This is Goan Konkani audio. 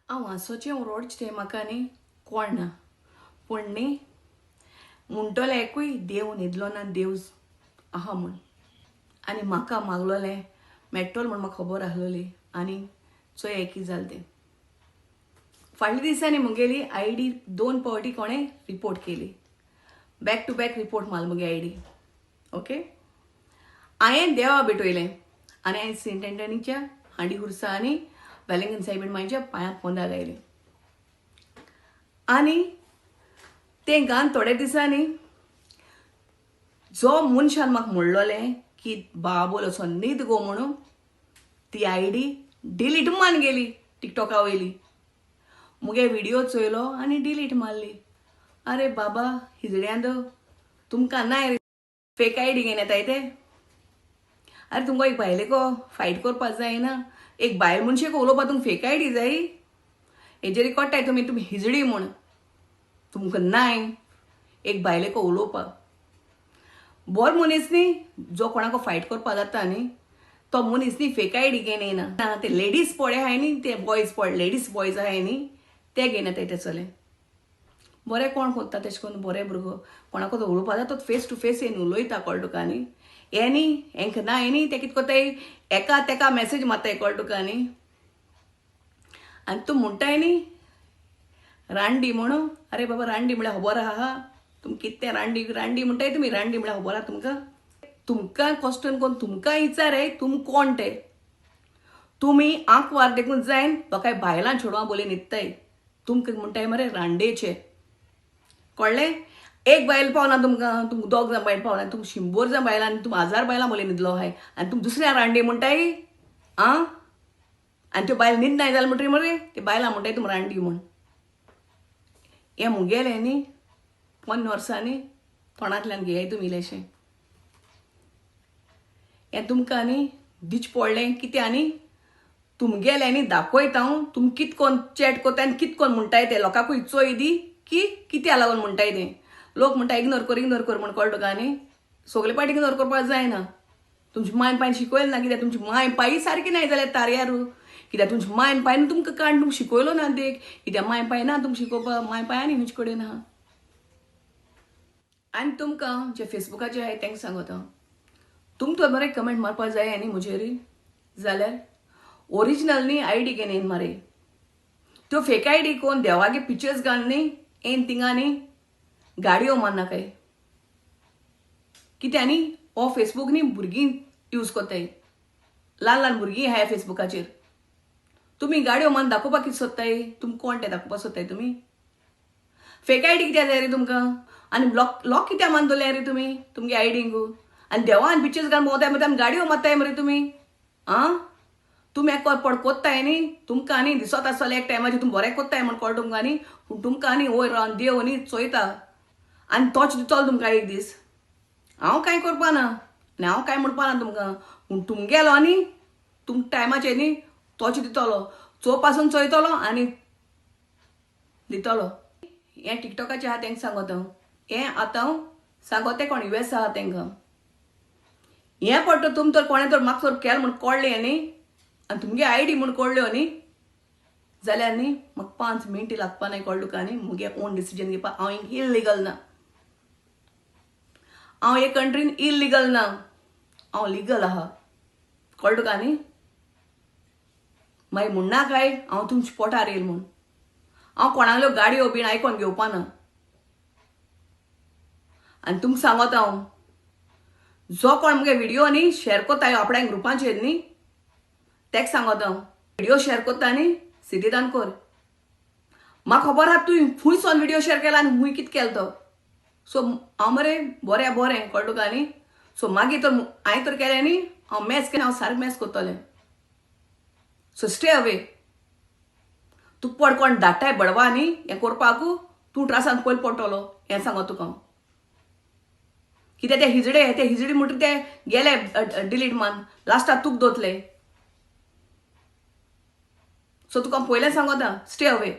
हांव हांसोचें रोडचें तें म्हाका न्ही कोण ना, पूण न्ही म्हणटलें एकूय देव न्हिदलो ना, देव आहा म्हूण. आनी म्हाका मागलोलें मेळटलो म्हूण म्हाका खबर आसलोली. आनी चोय कितें जालें तें. फाटल्या दिसांनी म्हगेली I D दोन पावटी कोणें रिपोर्ट केली, बॅक टू बॅक रिपोर्ट मारली म्हगे I D. Okay, हांवें देवा भेटयलें आनी हांवें सेंट एंटनीच्या हांडी खुर्सा आनी वेलिंगन सायबीण मांयच्या पांयां पोंदा गायलें. आनी तें गान थोड्या दिसांनी जो मनशान म्हाका म्हणलोलें की बाबोल असो न्हीद गो म्हणून, ती I D delete मान गेली टिकटॉका वयली. मुगे व्हिडिओ चोयलो आनी डिलीट मारली. अरे बाबा हिजड्यांत तुमकां नाय फेक I D घेवन येताय ते. अरे तुमकां एक बायलेको फायट करपाक जायना, एक बायल मनशेक उलोवपाक तुमकां फेक I D जाय. हेजेर कळटाय तुमी तुमी हिजडी म्हूण. तुमकां नाय एक बायलेको उलोवपाक. बरो मनीस न्ही जो कोणाको फायट करपाक जाता न्ही तो मनीस न्ही फेक I D घेवन येयना. ते लेडीज पडे आहाय न्ही, ते बॉयज पड लेडीज बॉयज आहाय न्ही ते घेवन येताय ते चले. बरें कोण कोत्ता तेशें करून बरें भुरगो कोणाको तो उलोवपा जाता तो फेस टू फेस येवन उलयता, कळटा तुका न्ही. हें न्ही हेंकां ना हें न्ही ते कितें कोत्ताय एका तेका मॅसेज मारताय, कळटा तुका न्ही. आनी तूं म्हणटाय न्ही रांडी म्हणून. अरे बाबा रांडी म्हळ्यार खबर आहा तुम कितें रांडी रांडी म्हणटाय तुमी. रांडी म्हळ्यार खबर आहा तुमकां. तुमकां क्वेश्चन कोन्न तुमकां विचाराय तुम कोण ते. तुमी आंकवार देखून जायन लोकांय बायलां चेडवां बोले न्हिदताय. तुमकां म्हणटाय मरे रांडेचे, कळ्ळें. एक बायल पावना तुमकां, तुमकां दोग जाण बायल पावना, तुमकां 100 जाण बायलां आनी तुम 1000 बायलां बोले न्हिदलो आहाय आनी तुम दुसऱ्या रांडे म्हणटाय आं. आनी त्यो बायल न्हिदनाय जाल्यार म्हणटरी मरे ते बायलां म्हणटाय तुम रांडी म्हूण. हें मुगेलें न्ही 15 वर्सांनी तोंडांतल्यान घेयाय तुमी इल्लेशें. हें तुमकां न्ही दीच पडलें कितें आनी तुमगेलें न्ही दाखयता हांव तुम कित कोन चॅट कोत्ता आनी कित कोन म्हणटाय तें लोकांकूय चोय दी की कित्या लागून म्हणटाय तें. लोक म्हणटा इग्नोर कर इग्नोर कर म्हूण, कळटा तुका न्ही. सगळे पाटी इग्नोर करपाक जायना. तुमची मायन पायन शिकयलें ना कित्याक, तुमची मायन पाय सारकी नाय जाल्यार तारयारू कित्याक तुमची मायन पायन तुमकां काण तुमकां शिकयलो ना देख कित्याक माय पाय ना तुमकां शिकोवपाक, माय पाय आनी खंयचे कडेन आहा. आनी तुमकां जे फेसबुकाचेर आहाय तांकां सांगता तुमकां बरें कमेंट मारपाक जाय न्ही म्हजेर जाल्यार ओरिजिनल न्ही I D घेवन येन मरे. त्यो फेक I D कोण देवागे पिक्चर्स घाल न्ही येन थिंगा न्ही गाडयो मारनाकाय कित्याक न्ही हो फेसबूक न्ही भुरगीं यूज कोत्ताय, ल्हान ल्हान भुरगीं आहाय फेसबुकाचेर. तुमी गाडयो मान दाखोवपाक कितें सोदताय, तुमी कोण तें दाखोवपाक सोदताय तुमी. फेक I D कित्याक जाय रे तुमकां आनी ब्लॉक लॉक कित्याक मानतले रे तुमी तुमगे आयडींकू. आनी देवान पिक्चर्स घालून भोंवताय मरे आनी गाडयो मारताय मरे तुमी आं. तुमी एक पड कोत्ताय न्ही तुमकां न्ही दिसत आसतलें एक टायमाचेर तुमी बरें कोत्ताय म्हूण कळटा तुमकां न्ही, पूण तुमकां न्ही वयर रावन देव न्ही चोयता आनी तोच दितलो तुमकां एक दीस. हांव कांय करपा ना आनी हांव कांय म्हणपा ना तुमकां, पूण तुमगेलो न्ही तुम टायमाचेर न्ही तोच दितलो, चोवपासून चोयतलो आनी दितलो. हें टिकटॉकाचें आहा तांकां सांगता हांव, हें आतां हांव सांगता कोण यू एस आहा तांकां. हें पडटा तुम तर कोणें तर म्हाका तर केलें म्हूण कळ्ळें न्ही आनी तुमगे I D म्हूण कळ्ळ्यो न्ही जाल्यार न्ही म्हाका 5 मिनटां लागपा नाय, कळ्ळें तुका न्ही. मुगे ओन डिसिजन घेवपाक हांव इल्लिगल ना, हांव हे कंट्रीन इल्लिगल ना, हांव लिगल आहा, कळ्ळें तुका न्ही. मागीर म्हणना काय हांव तुमच्या पोटार येयल म्हूण, हांव कोणाल्यो गाडयो बीन आयकोन घेवपा ना. आनी तुमकां सांगता हांव जो कोण मुगे व्हिडियो न्ही शेर कोत्ता आपल्या ग्रुपांचेर न्ही तेका सांगता हांव व्हिडियो शेर कोत्ता न्ही सिटीदान कर. म्हाका खबर आहा तुवें खूंय सोन व्हिडियो शेर केला आनी खूंय कितें केलो तो. सो हांव मरे बरें बरें, कळ्ळें तुका न्ही. सो मागीर तर हांवें तर केलें न्ही हांव मॅस केलें, हांव सारकें मॅस करतलें. So stay away. तुका पड कोण धाडटाय बडवा न्ही हें करपाक तूं त्रासान पयलीं पडटलो हें सांगता तुका हांव. कित्याक ते हिजडे ते हिजडी म्हणटा ते गेले डिलीट मान लास्टाक तुका दोतले. सो तुका पयलें सांगता स्टे अवे.